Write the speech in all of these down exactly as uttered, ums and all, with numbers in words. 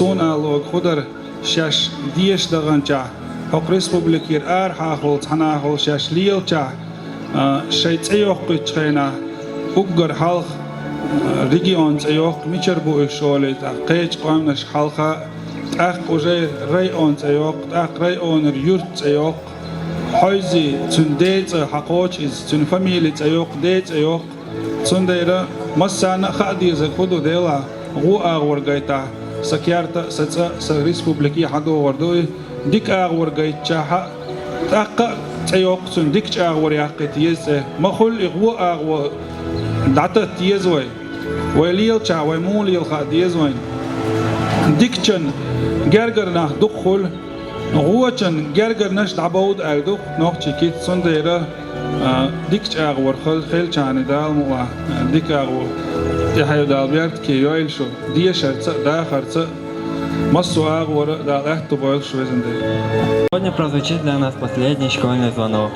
Суна алло хӀу дара, шаьш деша даханчохь, хӀокху республикера арахьа а хуьлу, цхьана а хуьлу шаьш лелачохь, а, шайн цӀе йоккхуьйтучу хенахь, уггар хьалха, а, регион цӀе йоккху, мичара бу уьш олий, тӀаккха кхечу къаьмнашка хьалха, тӀаккха уже район цӀе йоккху, тӀаккха районера юрт цӀе йоккху, хьовзий, цуьнан ден цӀе хьакхочу иза, цуьнан фамили цӀе йоккху, ден цӀе йоккху. Цундела массарна а хаа дезарг хӀун ду, делахь, вон агӀор гайтахь, сан керта а, сан цӀа а, сан республика а хьадогӀур ду и. Дика агӀор гайтчахь а, тӀаккха а цӀе йоккху цуьнан, дикачу агӀор яккхийта еза цӀе. Ма хуьллу и вон агӀо, дӀататта еза вай. Вай лелачохь вай муха лела хаа деза вайна. Дикачун гергара нах дукха хуьлу, вочун гергарнаш дӀабовду аьлла ду нохчийн кица, цундела, а, дикачу агӀор хел-, хилчахьана Дала мукъалахь, а, дика агӀо тӀаьхье Дала беркате йойла шу, дешарца а, дахарца а, массо а агӀора а Дала аьтто бойла шу, везан Дела. Сегодня прозвучит для нас последний школьный звонок.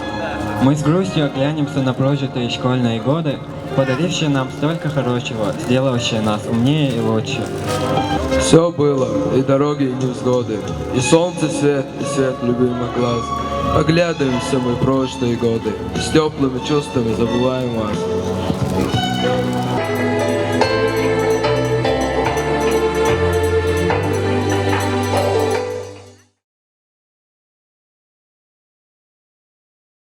Мы с грустью оглянемся на прожитые школьные годы, подарившие нам столько хорошего, сделавшие нас умнее и лучше. Все было, и дороги, и невзгоды, и солнце свет, и свет любимых глаз. Оглядываемся мы прожитые годы, и с теплыми чувствами забываем вас.